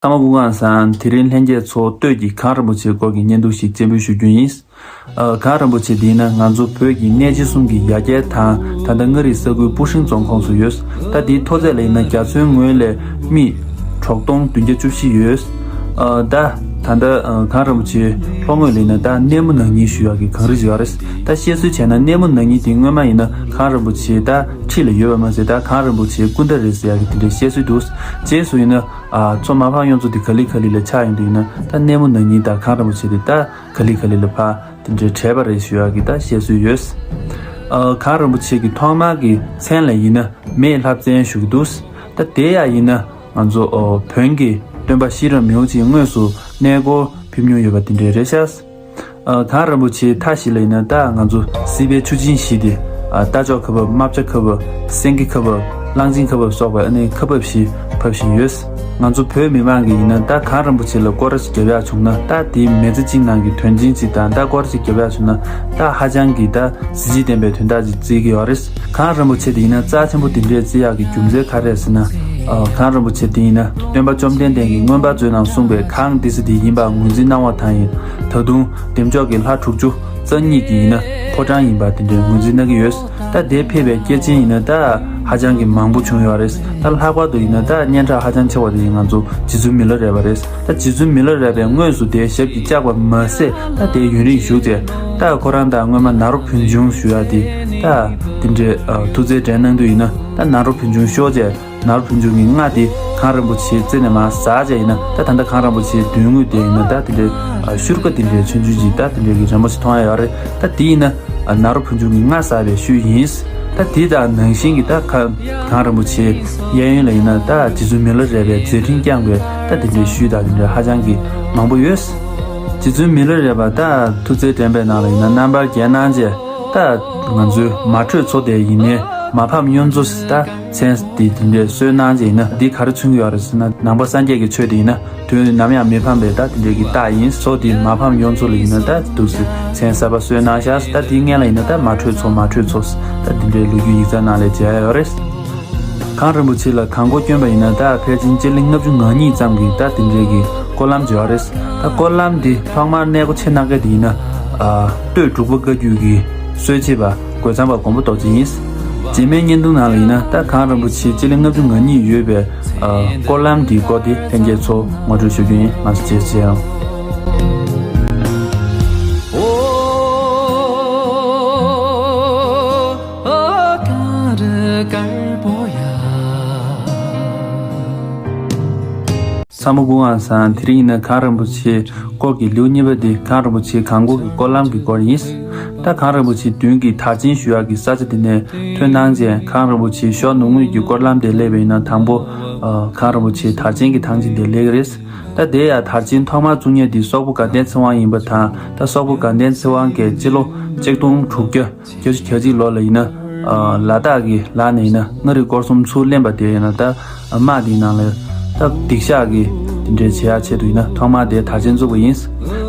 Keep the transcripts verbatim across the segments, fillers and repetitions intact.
ཚང་མ་སྐུ་ཁམས་བཟང་། དེ་རིང་ལྷན་རྒྱས་ཚོ་སྟོད་ཀྱི་གངས་རིན་པོ་ཆེའི་སྐོར་གྱི་བརྙན་ཐུང་ཞིག་སྤྱན་འབུལ་ཞུ་རྒྱུ་ཡིན། ཨ། གངས་རིན་པོ་ཆེ་འདི་ཡིན་ན་ང་ཚོ་བོད་ཀྱི་གནས་ཆེན་གསུམ་གྱི་ཡ་གྱལ་དང་། ད་ལྟ་མངའ་རིས་ས་ཁུལ་སྤུ་ཧྲེང་རྫོང་ཁོངས་སུ་ཡོད། ད་འདིའི་མཐོ་ཚད་ལ་ཡིན་ན་རྒྱ་མཚོའི་ངོས་ལས་མི་དྲུག་སྟོང་བདུན་བརྒྱ་བཅུ་བཞི་ཡོད། ཨ། ད་ད་ལྟ་ཨ་གངས་རིན་པོ་ཆེའི་ལྷོ་ངོས་ལ་ཡིན་ན་ད་གནས་མོ་ནག་ཉིལ་ཞུ་ཡག་གི་གངས་རི་ཞིག་ཡོད་རེད། ད་བཤད་སྲོལ་བྱས་ན་གནས་མོ་ནག་ཉིལ་འདི་སྔོན་མ་ཡིན་ན་གངས་རིན་པོ་ཆེ་ད་འཁྲིས་ལ་ཡོད་པ་མ་ཟད། ད་གངས་རིན་པོ་ཆེའི་སྐུ་ཟླ་རེད་ཟེར་ཡག་གི་དེ་འདྲའི་བཤད་སྲོལ་འདུག་རྗེས་སུ་ཡིན་ན། ཨ། མཚོ་མ་ཕམ་གཡུ་མཚོ་དེ་ག་ལེ་ག་ལེ་ལ་ཆགས་ཡོང་དུས་ཡིན་ན། ད་གནས་མོ་ནག་ཉིལ་དང་གངས་རིན་པོ་ཆེ་དེ་ད་ག་ལེ་ག་ལེ་ལ་ཕར་དེ་འདྲའི་བྲལ་བ་རེད་ཞུ་ཡག་གི་ད་བཤད་སྲོལ་ཡོད། ཨ། གངས་རིན་པོ་ཆེ་གི་ཐོག་མར་གྱི་མཚན་ལ་ཡིན་ན་མེའི་ལྷ་བཙན་ཞུ་གི་འདུག་ད་དེ་ཡང་ཡིན་ན་ང་ཚོ་ཨོ་བོན་གྱི་སྟོན་པ་གཤེན་རབ་མི་བོ་ཆེས་དངོས་སུ་གནས་སྐོར་ཕེབས་མྱོང་ཡོད་པ་དེ་འདྲའི་རེད་ཤག་ཨ། གངས་རིན་པོ་ཆེའི་མཐའ་བཞི་ལ་ཡིན་ན་ད་ང་ཚོ་སྲིད་པའི་ཆུ་ཆེན་བཞི་སྟེ། ཨ། རྟ་མཆོག་ཁ་འབབ། རྨ་བྱ་ཁ་འབབ། སེང་གེ་ཁ་འབབ། གླང་ཆེན་ཁ་འབབ་སོགས་པའི་ཨ་ནི་ཁ་འབབ་བཞི་འབབ་བཞིན་ཡོད། ང་ཚོ་བོད་མི་མང་གིས་ཡིན་ན་ད་གངས་རིན་པོ་ཆེ་ལ་སྐོར་ར་ཞིག་རྒྱབ་ཡག་བྱུང་ན། ད་དེའི་མི་ཚེ་གཅིག་ནང་གི་དོན་ཆེན་ཅིག་དང་། ད་སྐོར་ར་ཞིག་རྒྱབ་ཡག་བྱུང་ན་ད་ཧ་ཅང་གི་ད་གཟི་བརྗིད་ལྡན་པའི་དོན་དག་ཅིག་བརྩི་གི་ཡོད་རེད། གངས་རིན་པོ་ཆེ་དེ་ཡིན་ན་རྩ་ཆེན་པོ་དེ་འདྲའི་བརྩི་ཡག་གི་རྒྱུ་མཚན་ག་རེ་རེད་ཟེར་ན། ཨ། གངས་རིན་པོ་ཆེ་དེ་ཡིན་ན་སྟོན་པ་བཅོམ་ལྡན་འདས་ཀྱིས་མངོན་པ་མཛོད་ནང་གསུངས་པའི་གངས་ཏི་སེ་དེ་ཡིན་པ་ངོས་འཛིན་གནང་བ་དང་། ཡིན་ད་དུང་བདེ་མཆོག་གི་ལྷ་དྲུག་ཅུ་རྩ་གཉིས་ཀྱི་ཡིན་ན་ཕོ་བྲང་ཡིན་པ་དེ་འདྲའི་ངོས་འཛིན་གནང་གི་ཡོད། ད་དེར་ཕེབས་པའི་སྐྱེས་ཆེན་ཡིན་ན་ད་ཧ་ཅང་གི་མང་པོ་བྱུང་ཡོད་རེད། ད་ལྷག་པར་དུ་ཡིན་ན་ད་སྙན་གྲགས་ཧ་ཅང་ཆེ་བ་དེ་ཡིན་ང་ཚོ་རྗེ་བཙུན་མི་ལ་རས་པ་རེད། ད་རྗེ་བཙུན་མི་ལ་རས་པས་དངོས་སུ་དེའི་ཞབས་ཀྱིས་བཅགས་པ་མ་ཟད། ད་དེའི་ཡུན་རིང་བཞུགས་རྗེས་ད་ཁོ་རང་དང་སྔོན་མ་ནཱ་རོ་བོན་ཆུང་ཞུ་ཡག་དེ་ད་དེ་འདྲའི་ཨ་ཐུགས་རྗེ་དྲན་གནང་དུས་ཡིན་ན། ད་ནཱ་རོ་བོན་ཆུང་ཤོར་རྗེས་ནཱ་རོ་བོན་ཆུང་གི་རྔ་དེ་གངས་རིན་པོ་ཆེའི་རྩེ་ནས་མར་ཟག་བྱས་ཡིན་ན། ད་ད་ལྟ་གངས་རིན་པོ་ཆེའི་མདུན་ངོས་དེ་ཡིན་ན་ད་དེ་འདྲའི་ཨ་ཤུར་ཀ་དེ་འདྲའི་ཆུང་ཆུང་ཅིག་ད་དེ་འདྲའི་གི་རིན་པོ་ཆེ་མཐོང་ཡ་ཡོད་རེད། ད་དེ་ཡིན་ན་ཨ་ནཱ་རོ་བོན་ཆུང་གི་རྔ་ཟག་པའི་ཤུལ་ཡིན། ད་དེ་དང་ནང་བཞིན་གྱི་ད་ག་གངས་རིན་པོ་ཆེའི་གཡས་གཡོན་ལ་ཡིན་ན་ད་རྗེ་བཙུན་མི་ལ་རས་པའི་མཛད་འཕྲིན་བསྐྱངས་པའི་ད་དེ་འདྲའི་ཤུལ་དང་དེ་འདྲའི་ཧ་ཅང་གི་མང་པོ་ཡོད། རྗེ་བཙུན་མི་ལ་རས་པ་ད་ཐུགས་རྗེ་དྲན་པའི་ནང་ལ་ཡིན་ན་རྣམ་པར་རྒྱལ་གནང་རྗེས། ད་ང་ཚོའི་མ་དྲོས་མཚོ་དེ་ཡིན་ནའི་མ་ཕམ་གཡུ་མཚོ་ཟེར་ད་མཚན་འདི་དེ་འདྲའི་གསོལ་གནང་རྗེས་ཡིན་ན། འདི་ག་རེ་མཚོན་གྱི་ཡོད་རེད་ཟེར་ན། ནང་པ་སངས་རྒྱས་ཀྱི་ཆོས་དེ་ཡིན་ན་དུས་ནམ་ཡང་མི་ཕམ་པའི་ད་དེ་འདྲའི་གི་རྟགས་ཡིན། མཚོ་འདི་མ་ཕམ་གཡུ་མཚོ་ལ་ཡིན་ན་ད་འདུག་སེ་མཚན་གསར་པ་གསོལ་གནང་ཤག་ད་འདིའི་སྔན་ལ་ཡིན་ན་ད་མ་དྲོས་མཚོ་མ་དྲོས་མཚོ་ཟེར་ད་དེ་འདྲའི་ལོ་རྒྱུས་ཡིག་ཚང་ནང་ལ་མཇལ་ཡ་ཡོད་རེད། གངས་རིན་པོ་ཆེ་ལ་གངས་སྐོར་བསྐྱོན་པ་ཡིན་ན་ད་ཕལ་ཆེར་སྤྱི་ལེ་ལྔ་བཅུ་ང་གཉིས་ཙམ་གྱི་ད་དེ་འདྲའི་གི་སྐོར་ལམ་ཅིག་ཡོད་རེད། ད་སྐོར་ལམ་འདི་ཐོག་མར་གནས་སྒོ་ཕྱེ་གནང་མཁན་དེ་ཡིན་ན། ཨ། སྟོད་འབྲུག་པ་བཀའ་བརྒྱུད་ཀྱི་སྲོལ་འབྱེད་པ་རྒོད་ཚང་པ་མགོན་པོ་རྡོ་རྗེ་ཡིན། རྗེས་མའི་བརྙན་ཐུང་ནང་ལ་ཡིན་ན་ད་གངས་རིན་པོ་ཆེ་སྤྱི་ལེ་ལྔ་བཅུ་ང་གཉིས་ཡོད་པའི་ཨ་སྐོར་ལམ་འདིའི་སྐོར་དེ་ལྷན་རྒྱས་ཚོ་ངོ་སྤྲོད་ཞུ་རྒྱུ་ཡིན། ང་ཚོ་རྗེས་སུ་མཇལ་ཡོང་། ཚང་མ་སྐུ་ཁམས་བཟང་། དེ་རིང་ཡིན་ན་གངས་རིན་པོ་ཆེའི་སྐོར་གྱི་ལེའུ་གཉིས་པ་འདི་གངས་རིན་པོ་ཆེའི་གངས་སྐོར་གྱི་སྐོར་ལམ་གྱི་སྐོར་ཡིན། ད་གངས་རིན་པོ་ཆེའི་མདུན་གྱི་དར་ཆེན་ཞུ་ཡག་གི་ས་ཆ་འདི་ནས་ཐོན་གནང་རྗེས་གངས་རིན་པོ་ཆེའི་ཞོ་ནུབ་ངོས་ཀྱི་སྐོར་ལམ་དེ་སླེབས་པ་ཡིན་ན་དང་པོ་ཨ་གངས་རིན་པོ་ཆེའི་དར་ཆེན་གྱི་ཐང་ཆེན་དེ་སླེབས་ཀྱི་རེད། ད་དེ་ཡང་དར་ཆེན་ཐོག་མར་བཙུགས་མཁན་འདི་སོག་པོ་དགའ་ལྡན་ཚེ་དབང་ཡིན་པ་དང་། ད་སོག་པོ་དགའ་ལྡན་ཚེ་དབང་གིས་སྤྱི་ལོ་ཆིག་སྟོང་དྲུག་བརྒྱ་བརྒྱད་ཅུ་གྱ་གཅིག་ལོ་ལ་ཡིན་ན། ཨ་ལ་དྭགས་ཀྱི་ལག་ནས་ཡིན་ན་མངའ་རིས་སྐོར་གསུམ་ཚུར་ལེན་པ་དེ་ཡིན་ན། ད་དམག་དེའི་ནང་ལ་ད་སྡིག་བཤགས་ཀྱི་དེ་འདྲའི་བྱེད་ཡག་ཆེད་དུ་ཡིན་ན་ཐོག་མར་དེ་དར་ཆེན་བཙུགས་པ་ཡིན།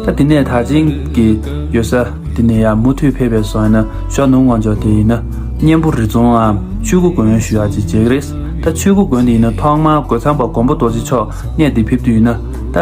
ད་དེ་ནས་དར་ཆེན་གྱི་ཡོད་ས་དེ་ནས་ཡར་མུ་མཐུད་ཕེབས་པའི་སོང་ཡིན་ན་ཞོ་ནུབ་ངོས་ཕྱོགས་དེ་ཡིན་ན་གཉན་པོ་རི་རྫོང་ངམ་ཆོས་སྐུ་དགོན་ཞུ་ཡག་ཅིག་མཇལ་གྱི་རེད། ད་ཆོས་སྐུ་དགོན་དེ་ཡིན་ན་ཐོག་མར་རྒོད་ཚང་པ་མགོན་པོ་རྡོ་རྗེ་མཆོག་གནས་དེ་ཕེབས་དུས་ཡིན་ན། ད་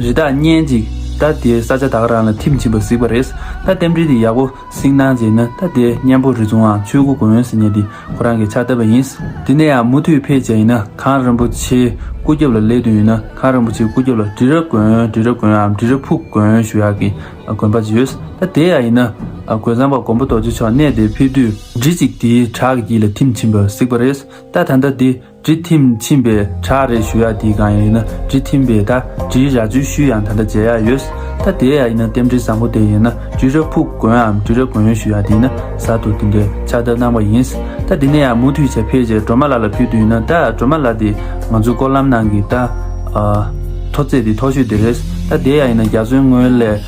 རི་དྭགས་གཉན་ཅིག་ད་དེའི་ས་ཆ་ད་ག་རང་ལ་ཐིམ་ཕྱིན་པ་གཟིགས་པ་རེད། ད་རྟེན་འབྲེལ་དེ་ཡག་པོ་གཟིགས་གནང་རྗེས་ཡིན་ན་ད་དེ་གཉན་པོ་རི་རྫོང་ངམ་ཆོས་སྐུ་དགོན་ཟེར་མཁན་དེ་ཁོ་རང་གིས་ཕྱག་བཏབ་པ་ཡིན། དེ་ནས་ཡར་མུ་མཐུད་ཕེབས་བྱས་ཡིན་ན་གངས་རིན་པོ་ཆེའི་སྐུ་རྒྱབ་ལ་སླེབས་དུས་ཡིན་ན་གངས་རིན་པོ་ཆེའི་སྐུ་རྒྱབ་ལ་འབྲི་ར་དགོན། འབྲི་ར་དགོན་ངམ་འབྲི་ར་ཕུག་དགོན་ཞུ་ཡག་གི་དགོན་པ་ཅིག་ཡོད། ད་དེ་ཡང་ཡིན་ན་རྒོད་ཚང་པ་མགོན་པོ་རྡོ་རྗེ་མཆོག་གནས་དེར་ཕེབས་དུས་འབྲི་ཅིག་དེའི་བྲག་གི་དཀྱིལ་ལ་ཐིམ་ཕྱིན་པ་གཟིགས་པ་རེད། ད་ད་ལྟ་དེ་འབྲི་ཐིམ་ཕྱིན་པའི་བྲག་རེད་ཞུ་ཡག་དེའི་སྒང་ཡིན་ན་འབྲི་ཐིམ་པའི་ད་འབྲིའི་རྭ་ཅོའི་ཤུལ་ཡང་ད་ལྟ་མཇལ་ཡག་ཡོད། ད་དེ་ཡང་ཡིན་ན་རྟེན་འབྲེལ་བཟང་པོ་དེ་ཡིན་ན་འབྲི་ར་ཕུག་དགོན་ངམ་འབྲི་ར་དགོན་ཞུ་ཡག་དེ་ཡིན་ན་གསར་དུ་དེ་འདྲའི་ཕྱག་བཏབ་གནང་བ་ཡིན། ད་དེ་ནས་ཡང་མུ་མཐུད་བྱས་ཕེབས་རྗེས་སྒྲོལ་མ་ལ་ལ་ཕེབས་དུས་ཡིན་ན། ད་སྒྲོལ་མ་ལ་དེ་ང་ཚོའི་སྐོར་ལམ་ནང་གི་ད་ཨ་མཐོ་ཚད་དེ་མཐོ་ཤོས་དེ་རེད། ད་དེ་ཡང་ཡིན་ན་རྒྱ་མཚོའི་ངོས་ལས་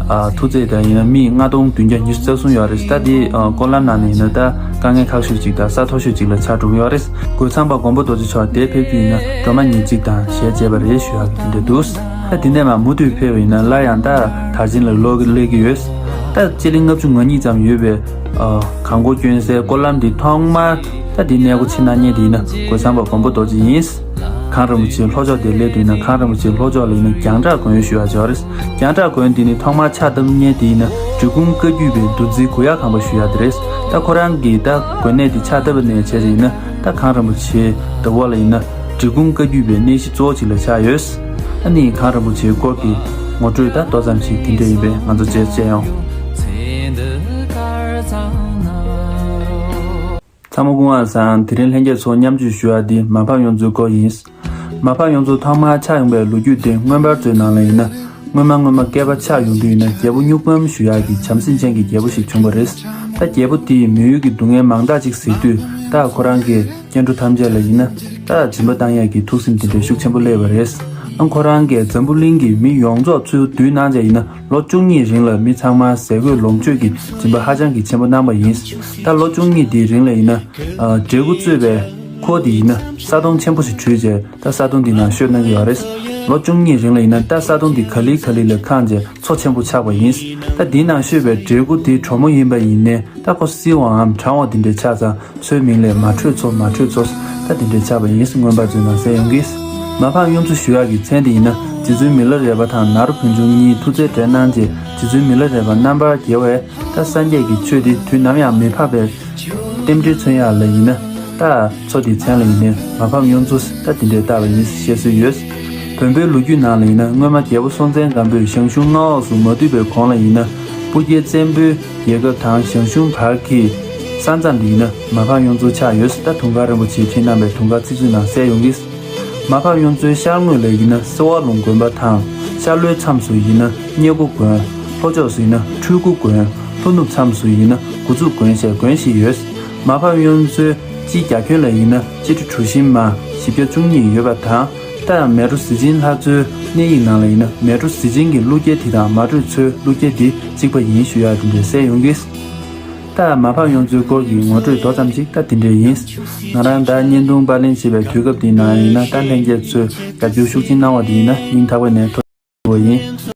ཨ་མཐོ་ཚད་དེ་ཡིན་ན་སྨི་ལྔ་སྟོང་བདུན་བརྒྱ་ཉི་ཤུ་རྩ་གསུམ་ཡོད་རེད། ད་དེ་ཨ་སྐོར་ལམ་ནང་ནས་ཡིན་ན་ད་དཀའ་ངལ་ཁག་ཤོས་ཅིག་དང་ས་མཐོ་ཤོས་ཅིག་ལ་ཆགས་འགྲོ་གི་ཡོད་རེད། རྒོད་ཚང་པ་མགོན་པོ་རྡོ་རྗེ་མཆོག་དེར་ཕེབས་རྒྱུ་ཡིན་ན་སྒྲོལ་མ་ཉིན་གཅིག་དང་ཞལ་མཇལ་བ་རེད་ཞུ་ཡག་གི་དེ་འདྲ་འདུག་ད་དེ་ནས་མར་མུ་མཐུད་ཕེབས་པ་ཡིན་ན་སླར་ཡང་ད་དར་ཆེན་ལ་ལོག་སླེབས་ཀྱི་ཡོད། ད་སྤྱི་ལེ་ལྔ་བཅུ་ང་གཉིས་ཙམ་ཡོད་པའི་ཨ་གངས་སྐོར་བསྐྱོན་སའི་སྐོར་ལམ་འདི་ཐོག་མར་ད་འདི་གནས་སྒོ་ཕྱེ་གནང་མཁན་དེ་ཡིན་ན་རྒོད་ཚང་པ་མགོན་པོ་རྡོ་རྗེ་ཡིན། གངས་རིན་པོ་ཆེའི་ལྷོ་ཕྱོགས་དེར་སླེབས་དུས་ན། གངས་རིན་པོ་ཆེའི་ལྷོ་ཕྱོགས་ལ་ཡིན་ན་རྒྱང་བསྒྲགས་དགོན་ཞུ་ཡག་ཅིག་ཡོད་རེད། རྒྱང་བསྒྲགས་དགོན་དེ་ནི་ཐོག་མར་ཕྱག་བཏབ་མཁན་དེ་ཡིན་ན་འབྲི་གུང་བཀའ་བརྒྱུད་པའི་བདུད་རྩིའི་གུ་ཡངས་ཁང་པ་ཞུ་ཡག་དེ་རེད། ད་ཁོ་རང་གིས་ད་དགོན་གནས་དེ་ཕྱག་བཏབ་པ་ནས་བྱས་ཏེ་ཡིན་ན། ད་གངས་རིན་པོ་ཆེའི་ཟླ་བོ་ལ་ཡིན་ན་འབྲི་གུང་བཀའ་བརྒྱུད་པའི་གནས་གཞི་གཙོ་བོ་ཅིག་ལ་ཆགས་ཡོད། ཨ་ནི་གངས་རིན་པོ་ཆེའི་སྐོར་གྱི་ངོ་སྤྲོད་ད་མདོ་ཙམ་ཞིག་དེ་འདྲ་ཡིན་པས། ང་ཚོ་བཅས་བཅས་ཡོང་། ཚང་མ་སྐུ་ངོ་བཟང་། དེ་རིང་ལྷན་རྒྱས་ཚོ་མཉམ་སྤྱོད་ཞུ་ཡག་འདི་མ་ཕམ་གཡུ་མཚོའི་སྐོར་ཡིན། མ་ཕམ་གཡུ་མཚོ་ཐོག་མར་ཆགས་ཡོང་པའི་ལོ་རྒྱུས་དེ། མངོན་པ་མཛོད་ནང་ལ་ཡིན་ན། སྔོན་མ་སྔོན་མ་བསྐལ་པ་ཆགས་ཡོང་དུས་ཡིན་ན། རྒྱལ་པོ་སྨྱུག་པམ་ཞུ་ཡག་གི་བྱམས་སེམས་ཅན་གྱི་རྒྱལ་པོ་ཞིག་བྱུང་བ་རེད། ད་རྒྱལ་པོ་དེས་མི་ཡུལ་གྱི་སྡུག་བསྔལ་མང་དག་ཅིག་གཟིགས་དུས། ད་ཁོ་རང་གིས་སྐྱེ་འགྲོ་ཐམས་ཅད་ལ་ཡིན་ན། ད་སྦྱིན་པ་བཏང་ཡག་གི་ཐུགས་སེམས་དེ་འདྲའི་ཤུགས་ཆེན་པོ་སླེབས་པ་རེད། ཨང་། ཁོ་རང་གིས་འཛམ་བུ་གླིང་གི་མི་ཡོངས་རྫོགས་ཚུར་བསྡུས་གནང་བྱས་ཡིན་ན། ལོ་བཅུ་གཉིས་རིང་ལ་མི་ཚང་མར་ཟས་གོས་ལོངས་སྤྱོད་ཀྱི་སྦྱིན་པ་ཧ་ཅང་གི་ཆེན་པོ་གནང་བ་ཡིན། ད་ལོ་བཅུ་གཉིས་དེའི་རིང་ལ་ཡིན་ན། ཨ། འབྲས་བུ་གཙོས་པའི་འཁོར་དེ་ཡིན་ན་ས་དོང་ཆེན་པོ་ཞིག་བྲུས་བྱས། ད་ས་དོང་དེ་ནང་བཤོས་གནང་གི་ཡོད་རེད། ལོ་བཅུ་གཉིས་རིང་ལ་ཡིན་ན། ད་ས་དོང་དེ་ག་ལེ་ག་ལེ་ལ་ཁེངས་བྱས་མཚོ་ཆེན་པོ་ཆགས་པ་ཡིན། ད་དེའི་ནང་བཤོས་པའི་འབྲས་བུ་དེ་གྲོག་མོ་ཡིན་པ་ཡིན་ནའི། ད་ཁོ་བསིལ་བའམ་གྲང་བ་དེ་འདྲའི་ཆགས་ཙང་། མཚོའི་མིང་ལ་མ་དྲོས་མཚོ། མ་དྲོས་མཚོ། ད་དེ་འདྲའི་ཆགས་པ་ཡིན། མངོན་པ་མཛོད་ནང་གསལ་ཡོང་གི། མ་ཕམ་གཡུ་མཚོ་ཞུ་ཡག་གི་མཚན་དེ་ཡིན་ན། རྗེ་བཙུན་མི་ལ་རས་པ་དང་ནཱ་རོ་བན་ཆུང་གཉིས་ཐུགས་རྩལ་འགྲན་གནང་རྗེས། རྗེ་བཙུན་མི་ལ་རས་པ་རྣམ་པར་རྒྱལ་བས། ད་སངས་རྒྱས་ཀྱི་ཆོས་དེ་དུས་ནམ་ཡང་མི་ཕམ་པའི་རྟེན་འབྲེལ་མཚོན་ཡག་ལ་ཡིན་ན། ད་མཚོ་དེའི་མཚན་ལ་ཡིན་ནའི་མ་ཕམ་གཡུ་མཚོ་ད་དེ་འདྲའི་བཏགས་པ་ཡིན་ཞེས་གསུངས་ཡོད། བོན་པོའི་ལོ་རྒྱུས་ནང་ལ་ཡིན་ན། སྔོན་མ་རྒྱལ་པོ་སྲོང་བཙན་སྒམ་པོས་ཞང་ཞུང་མངའ་འོག་སུ་མ་བསྡུས་པའི་གོང་ལ་ཡིན་ན། སྤུ་རྒྱལ་བཙན་པོའི་རྒྱལ་ཁབ་དང་ཞང་ཞུང་བར་གྱི་ས་མཚམས་དེ་ཡིན་ན་མ་ཕམ་གཡུ་མཚོ་ཆགས་ཡོད། ད་དུང་དཀར་རིན་པོ་ཆེས་བྲིས་གནང་བའི་དུང་དཀར་ཚིག་མཛོད་ནང་གསལ་ཡོང་གི། མ་ཕམ་གཡུ་མཚོའི་ཤར་ངོས་ལ་ཡིན་ན་སེ་བ་ལུང་དགོན་པ་དང་། ཤར་ལྷོའི་མཚམས་སུ་ཡིན་ན་གཉལ་སྒོ་དགོན། ལྷོ་ཕྱོགས་སུ་ཡིན་ན་སྤྲུལ་སྐུ་དགོན། ལྷོ་ནུབ་མཚམས་སུ་ཡིན་ན་དགུ་ཚུགས་དགོན་ཞེས་དགོན་བཞི་ཡོད། མ་ཕམ་གཡུ་མཚོའི་སྤྱིའི་རྒྱ་ཁྱོན་ལ་ཡིན་ན་སྤྱི་ཁྲེ་གྲུ་བཞི་མ་བཞི་བརྒྱ་བཅུ་གཉིས་ཡོད་པ་དང་། ད་མལ་གྲོ་གཟི་བྱིན་ལྷ་མཚོའི་གནས་ཡིག་ནང་ལ་ཡིན་ན། མལ་གྲོ་གཟི་བྱིན་གྱི་ཀླུ་རྒྱལ་དེ་དང་མ་དྲོས་མཚོའི་ཀླུ་རྒྱལ་དེ་གཅིག་པ་ཡིན་ཞུ་ཡག་དེ་འདྲ་གསལ་ཡོང་གི། ད་མ་ཕམ་གཡུ་མཚོའི་སྐོར་གྱི་ངོ་སྤྲོད་མདོ་ཙམ་ཞིག་ད་དེ་འདྲ་ཡིན། ང་རང་ད་བརྙན་ཐུང་པར་ལེན་བྱེད་པའི་དུས་སྐབས་འདི་ནང་ཡིན་ན། ད་ལྷན་རྒྱས་ཚོས་རྒྱབ་སྐྱོར་ཤུགས་ཆེན་གནང་བ་དེ་ཡིན་ན་སྙིང་ཐག་པ་ནས་ཐུགས་རྗེ་ཆེ་ཞུ་བ་ཡིན།